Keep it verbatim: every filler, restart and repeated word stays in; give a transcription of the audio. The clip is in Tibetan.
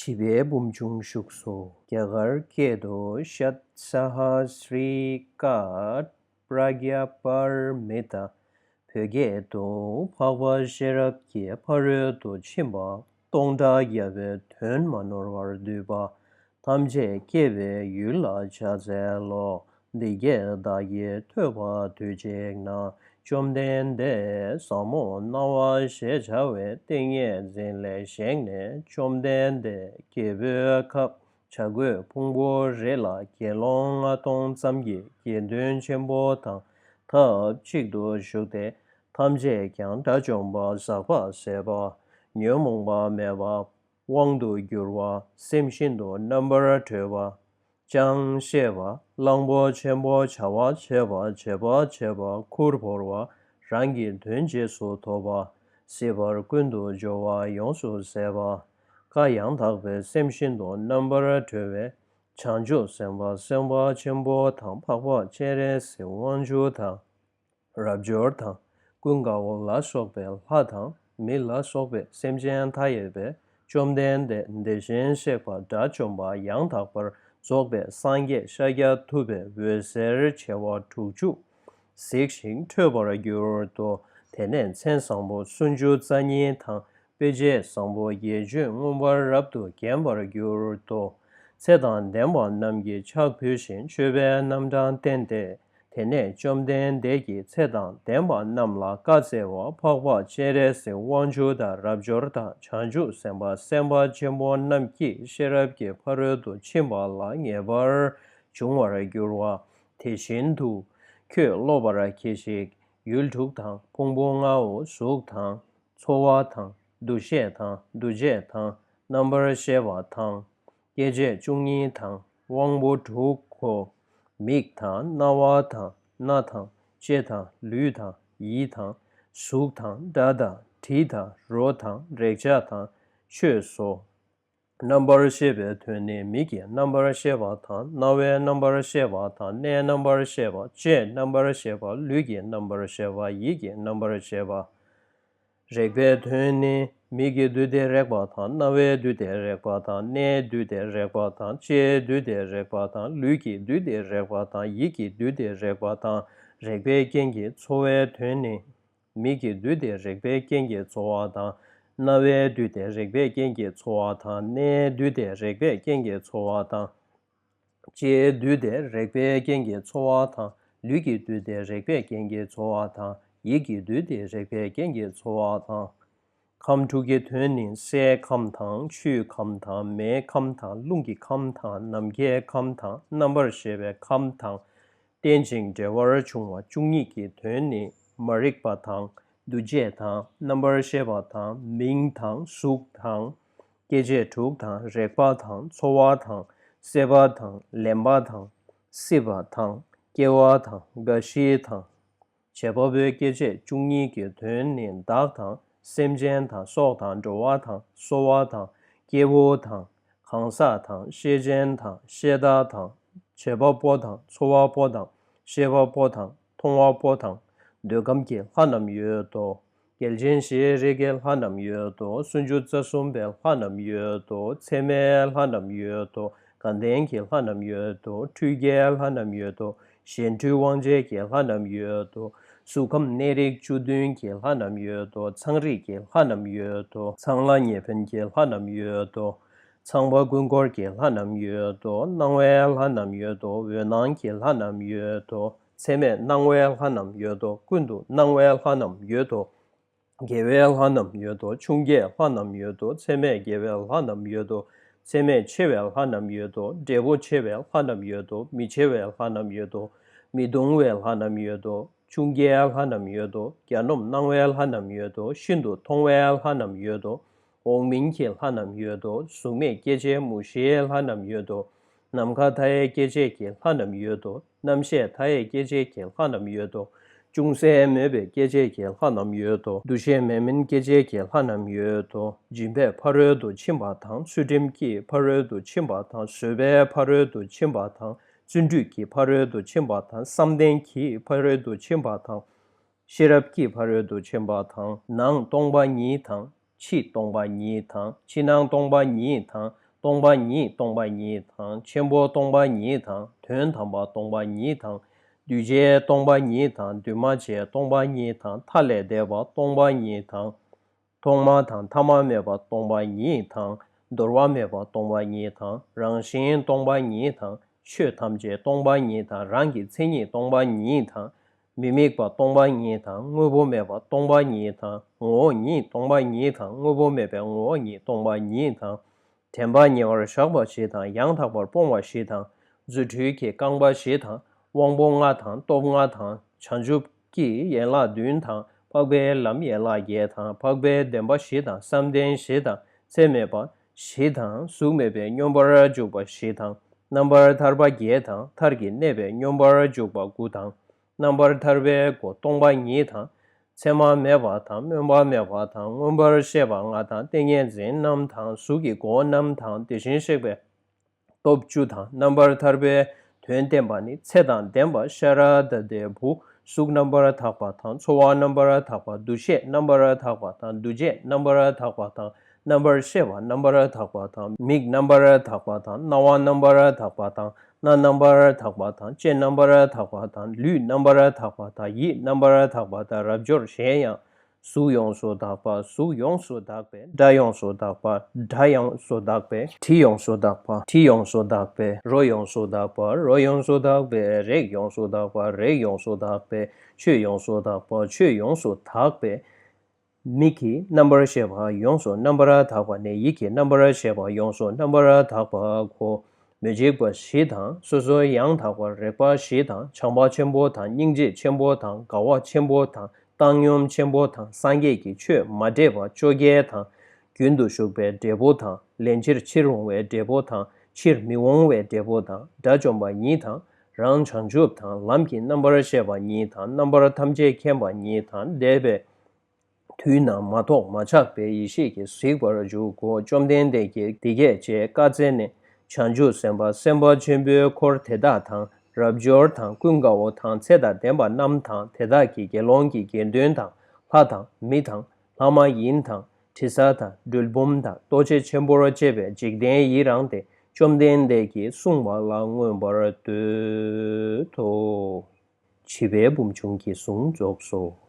སྒྲིབ་པའི་བུམ་ཆུང་བཞུགས་སོ། རྒྱ་གར་སྐད་དུ། ཤད་ས་ཧ་སྲི་ཀཱཏ་པྲ་ཛྙཱ་པཱ་ར་མི་ཏཱ། བོད་སྐད་དུ། འཕགས་པ་ཤེས་རབ་ཀྱི་ཕ་རོལ་ཏུ་ཕྱིན་པ་སྟོང་ཕྲག་བརྒྱ་པའི་དོན་མ་ནོར་བར་བསྡུས་པ་ཐམས་ཅད་སྐྱེ་བའི་ཡུལ་ལ་ཕྱག་འཚལ་ལོ། འདི་སྐད་བདག་གིས་ཐོས་པ་དུས་གཅིག་ན། བཅོམ་ལྡན་འདས་ཟབ་མོ་སྣང་བ་ཞེས་བྱ་བའི་ཏིང་ངེ་འཛིན་ལས་བཞེངས་ནས། བཅོམ་ལྡན་འདས་རྒྱལ་པོའི་ཁབ་བྱ་རྒོད་ཕུང་པོའི་རི་ལ་དགེ་སློང་ལྔ་སྟོང་ཙམ་གྱིས་དགེ་འདུན་ཆེན་པོ་དང་ཐབས་གཅིག་ཏུ་བཞུགས་ཏེ། ཐམས་ཅད་ཀྱང་དགྲ་བཅོམ་པ། ཟག་པ་ཟད་པ། ཉོན་མོངས་པ་མེད་པ། དབང་དུ་གྱུར་བ། སེམས་ཤིན་ཏུ་རྣམ་པར་གྲོལ་བ། ཅང་ཤེས་པ། གླང་པོ་ཆེན་པོ་བྱ་བ་བྱེད་པ་བྱེད་པ་བྱེད་པ་ཁུར་བོར་བ། རང་གི་དོན་རྗེས་སུ་ཐོབ་པ། སྲིད་པར་ཀུན་ཏུ་སྦྱོར་བ་ཡོངས་སུ་ཟད་པ། བཀའ་ཡང་དག་པའི་སེམས་ཤིན་ཏུ་རྣམ་པར་གྲོལ་བའི་བྱང་ཆུབ་སེམས་དཔའ་སེམས་དཔའ་ཆེན་པོ་དང་འཕགས་པ་སྤྱན་རས་གཟིགས་དབང་ཕྱུག་དང་། རབ་འབྱོར་དང་། ཀུན་དགའ་བོ་ལ་སོགས་པའི་ལྷ་དང་མི་ལ་སོགས་པའི་སེམས་ཅན་མཐའ་ཡས་པའི་བཅོམ་ལྡན་འདས་དེ་བཞིན་གཤེགས་པ་དགྲ་བཅོམ་པ་ཡང་དག་པར་རྫོགས་པའི་སངས་རྒྱས་ཤཱཀྱ་ཐུབ་པའི་འོད་ཟེར་བྱེ་བ་དྲུག་ཅུ་གཟིགས་ཤིང་ཐོས་པར་གྱུར་ཏོ། དེ་ནས་མཚན་བཟང་པོ་སུམ་ཅུ་རྩ་གཉིས་དང་། དཔེ་བྱད་བཟང་པོ་བརྒྱད་ཅུས་མངོན་པར་རབ་ཏུ་བརྒྱན་པར་གྱུར་ཏོ། ཚེ་དང་ལྡན་པ་རྣམས་ཀྱིས་ཕྱག་ཕུལ་ཞིང་མཆོད་པའི་རྣམ་གྲངས་བསྟན་ཏེ། དེ་ནས་བཅོམ་ལྡན་འདས་ཀྱིས་ཚེ་དང་ལྡན་པ་རྣམས་ལ་བཀའ་སྩལ་བ། འཕགས་པ་སྤྱན་རས་གཟིགས་དབང་ཕྱུག་དང་རབ་འབྱོར་དང་བྱང་ཆུབ་སེམས་དཔའ་སེམས་དཔའ་ཆེན་པོ་རྣམས་ཀྱིས་ཤེས་རབ་ཀྱི་ཕ་རོལ་ཏུ་ཕྱིན་པ་ལ་ངེས་པར་འབྱུང་བར་འགྱུར་བ། དེ་བཞིན་དུ། ཁྱོད་སློབ་པར་གྱིས་ཤིག་ཡུལ་དྲུག་དང་། ཕུང་པོ་ལྔའོ། གཟུགས་དང་། ཚོར་བ་དང་། འདུ་ཤེས་དང་། འདུ་བྱེད་དང་། རྣམ་པར་ཤེས་པ་དང་། སྐྱེ་མཆེད་བཅུ་གཉིས་དང་། དབང་པོ་དྲུག་གོ། མིག་དང་། རྣ་བ་དང་། སྣ་དང་། ལྕེ་དང་། ལུས་དང་། ཡིད་དང་། གཟུགས་དང་། སྒྲ་དང་། དྲི་དང་། རོ་དང་། རེག་བྱ་དང་། ཆོས་སོ། རྣམ་པར་ཤེས་པའི་དོན་ནི་མིག་གི་རྣམ་པར་ཤེས་པ་དང་། རྣ་བའི་རྣམ་པར་ཤེས་པ་དང་། སྣའི་རྣམ་པར་ཤེས་པ། ལྕེའི་རྣམ་པར་ཤེས་པ། ལུས་ཀྱི་རྣམ་པར་ཤེས་པ། ཡིད་ཀྱི་རྣམ་པར་ཤེས་པ། རེག་པའི་དོན་ནི། མིག་གི་འདུས་ཏེ་རེག་པ་དང་། རྣ་བའི་འདུས་ཏེ་རེག་པ་དང་། སྣའི་འདུས་ཏེ་རེག་པ་དང་། ལྕེའི་འདུས་ཏེ་རེག་པ་དང་། ལུས་ཀྱི་འདུས་ཏེ་རེག་པ་དང་། ཡིད་ཀྱི་འདུས་ཏེ་རེག་པ་དང་། རེག་པའི་རྐྱེན་གྱིས་ཚོར་བའི་དོན་ནི། མིག་གི་འདུས་ཏེ་རེག་པའི་རྐྱེན་གྱིས་ཚོར་བ་དང་། རྣ་བའི་འདུས་ཏེ་རེག་པའི་རྐྱེན་གྱིས་ཚོར་བ་དང་། སྣའི་འདུས་ཏེ་རེག་པའི་རྐྱེན་གྱིས་ཚོར་བ་དང་། ལྕེའི་འདུས་ཏེ་རེག་པའི་རྐྱེན་གྱིས་ཚོར་བ་དང་། ལུས་ཀྱི་འདུས་ཏེ་རེག་པའི་རྐྱེན་གྱིས་ཚོར་བ་དང་། ཡིད་ཀྱི་འདུས་ཏེ་རེག་པའི་རྐྱེན་གྱིས་ཚོར་བ་དང་། ཁམས་དྲུག་གི་དོན་ནི། སའི་ཁམས་དང་། ཆུའི་ཁམས་དང་། མེའི་ཁམས་དང་། རླུང་གི་ཁམས་དང་། ནམ་མཁའི་ཁམས་དང་། རྣམ་པར་ཤེས་པའི་ཁམས་དང་། རྟེན་ཅིང་འབྲེལ་བར་འབྱུང་བ་བཅུ་གཉིས་ཀྱི་དོན་ནི། མ་རིག་པ་དང་། འདུ་བྱེད་དང་། རྣམ་པར་ཤེས་པ་དང་། མིང་དང་། གཟུགས་དང་། སྐྱེ་མཆེད་དྲུག་དང་། རེག་པ་དང་། ཚོར་བ་དང་། སྲེད་པ་དང་། ལེན་པ་དང་། སྲིད་པ་དང་། སྐྱེ་བ་དང་། རྒ་ཤི་དང་། བྱེད་པ་པོའི་སྐྱེ་མཆེད་བཅུ་གཉིས་ཀྱི་དོན་ནི། བདག་དང་། སེམས་ཅན་དང་། སྲོག་དང་། འགྲོ་བ་དང་། གསོ་བ་དང་། སྐྱེ་བོ་དང་། གང་ཟག་དང་། ཤེས་ཅན་དང་། ཤེས་བདག་དང་། བྱེད་པ་པོ་དང་། ཚོར་བ་པོ་དང་། ཤེས་པ་པོ་དང་། མཐོང་བ་པོ་དང་། འདོད་ཁམས་ཀྱི་ལྷ་རྣམས་ཡོད་དོ། རྒྱལ་ཆེན་བཞིའི་རིས་ཀྱི་ལྷ་རྣམས་ཡོད་དོ། སུམ་ཅུ་རྩ་གསུམ་པའི་ལྷ་རྣམས་ཡོད་དོ། ཚད་མའི་ལྷ་རྣམས་ཡོད་དོ། དགའ་ལྡན་གྱི་ལྷ་རྣམས་ཡོད་དོ། འཕྲུལ་དགའི་ལྷ་རྣམས་ཡོད་དོ། གཞན་འཕྲུལ་དབང་བྱེད་ཀྱི་ལྷ་རྣམས་ཡོད་དོ། གཟུགས་ཁམས་གནས་རིགས་བཅུ་བདུན་གྱི་ལྷ་རྣམས་ཡོད་དོ། ཚངས་རིས་ཀྱི་ལྷ་རྣམས་ཡོད་དོ། ཚངས་ལྷ་ཉེ་ཕན་གྱི་ལྷ་རྣམས་ཡོད་དོ། ཚངས་པ་ཀུན་འཁོར་གྱི་ལྷ་རྣམས་ཡོད་དོ། སྣང་བའི་ལྷ་རྣམས་ཡོད་དོ། འོད་སྣང་གི་ལྷ་རྣམས་ཡོད་དོ། ཚད་མེད་སྣང་བའི་ལྷ་རྣམས་ཡོད་དོ། ཀུན་ཏུ་སྣང་བའི་ལྷ་རྣམས་ཡོད་དོ། དགེ་བའི་ལྷ་རྣམས་ཡོད་དོ། ཆུང་དགེའི་ལྷ་རྣམས་ཡོད་དོ། ཚད་མེད་དགེ་བའི་ལྷ་རྣམས་ཡོད་དོ། ཚད་མེད་ཆེ་བའི་ལྷ་རྣམས་ཡོད་དོ། འབྲས་བུ་ཆེ་བའི་ལྷ་རྣམས་ཡོད་དོ། མི་ཆེ་བའི་ལྷ་རྣམས་ཡོད་དོ། མི་གདུང་བའི་ལྷ་རྣམས་ཡོད་དོ། ཆུང་དགེའི་ལྷ་རྣམས་ཡོད་དོ། གྱ་ནོམ་སྣང་བའི་ལྷ་རྣམས་ཡོད་དོ། ཤིན་ཏུ་མཐོང་བའི་ལྷ་རྣམས་ཡོད་དོ། འོག་མིན་གྱི་ལྷ་རྣམས་ཡོད་དོ། གཟུགས་མེད་སྐྱེ་མཆེད་མུ་བཞིའི་ལྷ་རྣམས་ཡོད་དོ། ནམ་མཁའ་མཐའ་ཡས་སྐྱེ་མཆེད་ཀྱི་ལྷ་རྣམས་ཡོད་དོ། རྣམ་ཤེས་མཐའ་ཡས་སྐྱེ་མཆེད་ཀྱི་ལྷ་རྣམས་ཡོད་དོ། ཅུང་ཟད་མོད་པའི་སྐྱེ་མཆེད་ཀྱི་ལྷ་རྣམས་ཡོད་དོ། འདུ་ཤེས་མེད་མིན་སྐྱེ་མཆེད་ཀྱི་ལྷ་རྣམས་ཡོད་དོ། སྦྱིན་པའི་ཕ་རོལ་ཏུ་ཕྱིན་པ་དང་། ཚུལ་ཁྲིམས་ཀྱི་ཕ་རོལ་ཏུ་ཕྱིན་པ་དང་། བཟོད་པའི་ཕ་རོལ་ཏུ་ཕྱིན་པ་དང་། བརྩོན་འགྲུས་ཀྱི་ཕ་རོལ་ཏུ་ཕྱིན་པ་དང་། བསམ་གཏན་གྱི་ཕ་རོལ་ཏུ་ཕྱིན་པ་དང་། ཤེས་རབ་ཀྱི་ཕ་རོལ་ཏུ་ཕྱིན་པ་དང་། ནང་སྟོང་པ་ཉིད་དང་། ཕྱི་སྟོང་པ་ཉིད་དང་། ཕྱི་ནང་སྟོང་པ་ཉིད་དང་། སྟོང་པ་ཉིད་སྟོང་པ་ཉིད་དང་། ཆེན་པོ་སྟོང་པ་ཉིད་དང་། དོན་དམ་པ་སྟོང་པ་ཉིད་དང་། འདུས་བྱས་སྟོང་པ་ཉིད་དང་། འདུས་མ་བྱས་སྟོང་པ་ཉིད་དང་། མཐའ་ལས་འདས་པ་སྟོང་པ་ཉིད་དང་། ཐོག་མ་དང་ཐ་མ་མེད་པ་སྟོང་པ་ཉིད་དང་། འདོར་བ་མེད་པ་སྟོང་པ་ཉིད་དང་། རང་བཞིན་སྟོང་པ་ཉིད་དང་། ཆོས་ཐམས་ཅད་སྟོང་པ་ཉིད་དང་། རང་གི་མཚན་ཉིད་སྟོང་པ་ཉིད་དང་། མི་དམིགས་པ་སྟོང་པ་ཉིད་དང་། དངོས་པོ་མེད་པ་སྟོང་པ་ཉིད་དང་། ངོ་བོ་ཉིད་སྟོང་པ་ཉིད་དང་། དངོས་པོ་མེད་པའི་ངོ་བོ་ཉིད་སྟོང་པ་ཉིད་དང་། དྲན་པ་ཉེ་བར་བཞག་པ་བཞི་དང་། ཡང་དག་པར་སྤོང་བ་བཞི་དང་། རྫུ་འཕྲུལ་གྱི་རྐང་པ་བཞི་དང་། དབང་པོ་ལྔ་དང་། སྟོབས་ལྔ་དང་། བྱང་ཆུབ་ཀྱི་ཡན་ལག་བདུན་དང་། འཕགས་པའི་ལམ་ཡན་ལག་བརྒྱད་དང་། འཕགས་པའི་བདེན་པ་བཞི་དང་། བསམ་གཏན་བཞི་དང་། ཚད་མེད་པ་བཞི་དང་། གཟུགས་མེད་པའི་སྙོམས་པར་འཇུག་པ་བཞི་དང་། རྣམ་པར་ཐར་པ་བརྒྱད་དང་། མཐར་གྱིས་གནས་པའི་སྙོམས་པར་འཇུག་པ་དགུ་དང་། རྣམ་པར་ཐར་པའི་སྒོ་སྟོང་པ་ཉིད་དང་། མཚན་མ་མེད་པ་དང་། སྨོན་པ་མེད་པ་དང་། མངོན་པར་ཤེས་པ་ལྔ་དང་། ཏིང་ངེ་འཛིན་རྣམས་དང་། གཟུགས་ཀྱི་སྒོ་རྣམས་དང་། དེ་བཞིན་གཤེགས་པའི་སྟོབས་བཅུ་དང་། རྣམ་པར་ཐར་པའི་དོན་བསྟན་པ་ནི། ཚེ་དང་ལྡན་པ་ཤ་ར་དྭ་ཏིའི་བུ། གཟུགས་རྣམ་པར་དག་པ་དང་། ཚོར་བ་རྣམ་པར་དག་པ། འདུ་ཤེས་རྣམ་པར་དག་པ་དང་། འདུ་བྱེད་རྣམ་པར་དག་པ་དང་། རྣམ་པར་ཤེས་པ་རྣམ་པར་དག་པ་དང་། མིག་རྣམ་པར་དག་པ་དང་། རྣ་བ་རྣམ་པར་དག་པ་དང་། སྣ་རྣམ་པར་དག་པ་དང་། ལྕེ་རྣམ་པར་དག་པ་དང་། ལུས་རྣམ་པར་དག་པ་དང་། ཡིད་རྣམ་པར་དག་པ་དང་། རབ་འབྱོར་གཞན་ཡང་། གཟུགས་ཡོངས་སུ་དག་པ། གཟུགས་ཡོངས་སུ་དག་པས། སྒྲ་ཡོངས་སུ་དག་པ། སྒྲ་ཡོངས་སུ་དག་པས། དྲི་ཡོངས་སུ་དག་པ། དྲི་ཡོངས་སུ་དག་པས། རོ་ཡོངས་སུ་དག་པ། རོ་ཡོངས་སུ་དག་པས། རེག་ཡོངས་སུ་དག་པ། རེག་ཡོངས་སུ་དག་པས། ཆོས་ཡོངས་སུ་དག་པ། ཆོས་ཡོངས་སུ་དག་པས། མིག་གི་རྣམ་པར་ཤེས་པ་ཡོངས་སུ་རྣམ་པར་དག་པ་ནས། ཡིད་ཀྱི་རྣམ་པར་ཤེས་པ་ཡོངས་སུ་རྣམ་པར་དག་པ་གོ། མི་འཇིགས་པ་བཞི་དང་། སོ་སོའི་ཡང་དག་པར་རེག་པ་བཞི་དང་། བྱམས་པ་ཆེན་པོ་དང་། སྙིང་རྗེ་ཆེན་པོ་དང་། དགའ་བ་ཆེན་པོ་དང་། བཏང་སྙོམས་ཆེན་པོ་དང་། སངས་རྒྱས་ཀྱི་ཆོས་མ་འདྲེས་པ་བཅོ་བརྒྱད་དང་། རྒྱུན་དུ་ཞུགས་པའི་འབྲས་བུ་དང་། ལན་ཕྱིར་ཕྱིར་འོང་བའི་འབྲས་བུ་དང་། ཕྱིར་མི་འོང་བའི་འབྲས་བུ་དང་། དགྲ་བཅོམ་པ་ཉིད་དང་། རང་བྱང་ཆུབ་དང་། ལམ་གྱི་རྣམ་པར་ཤེས་པ་ཉིད་དང་། རྣམ་པ་ཐམས་ཅད་མཁྱེན་པ་ཉིད་དང་། འདས་པའི་དུས་ན་མ་ཐོགས་མ་ཆགས་པའི་ཡེ་ཤེས་ཀྱིས་གཟིགས་པར་འཇུག་གོ། བཅོམ་ལྡན་འདས་ཀྱིས་འདི་སྐད་ཅེས་བཀའ་སྩལ་ནས། བྱང་ཆུབ་སེམས་དཔའ་སེམས་དཔའ་ཆེན་པོའི་འཁོར་དེ་དག་དང་། རབ་འབྱོར་དང་། ཀུན་དགའ་བོ་དང་། ཚེ་དང་ལྡན་པ་རྣམས་དང་། དེ་དག་གི་དགེ་སློང་གི་དགེ་འདུན་དང་། ལྷ་དང་། མི་དང་། ལྷ་མ་ཡིན་དང་། དྲི་ཟ་དང་། གྲུལ་བུམ་དང་། ལྟོ་འཕྱེ་ཆེན་པོར་བཅས་པའི་འཇིག་རྟེན་ཡི་རངས་ཏེ། བཅོམ་ལྡན་འདས་ཀྱིས་གསུངས་པ་ལ་མངོན་པར་བསྟོད་དོ། བྱིས་པའི་བུམ་ཆུང་གི་གཟུངས་རྫོགས་སོ།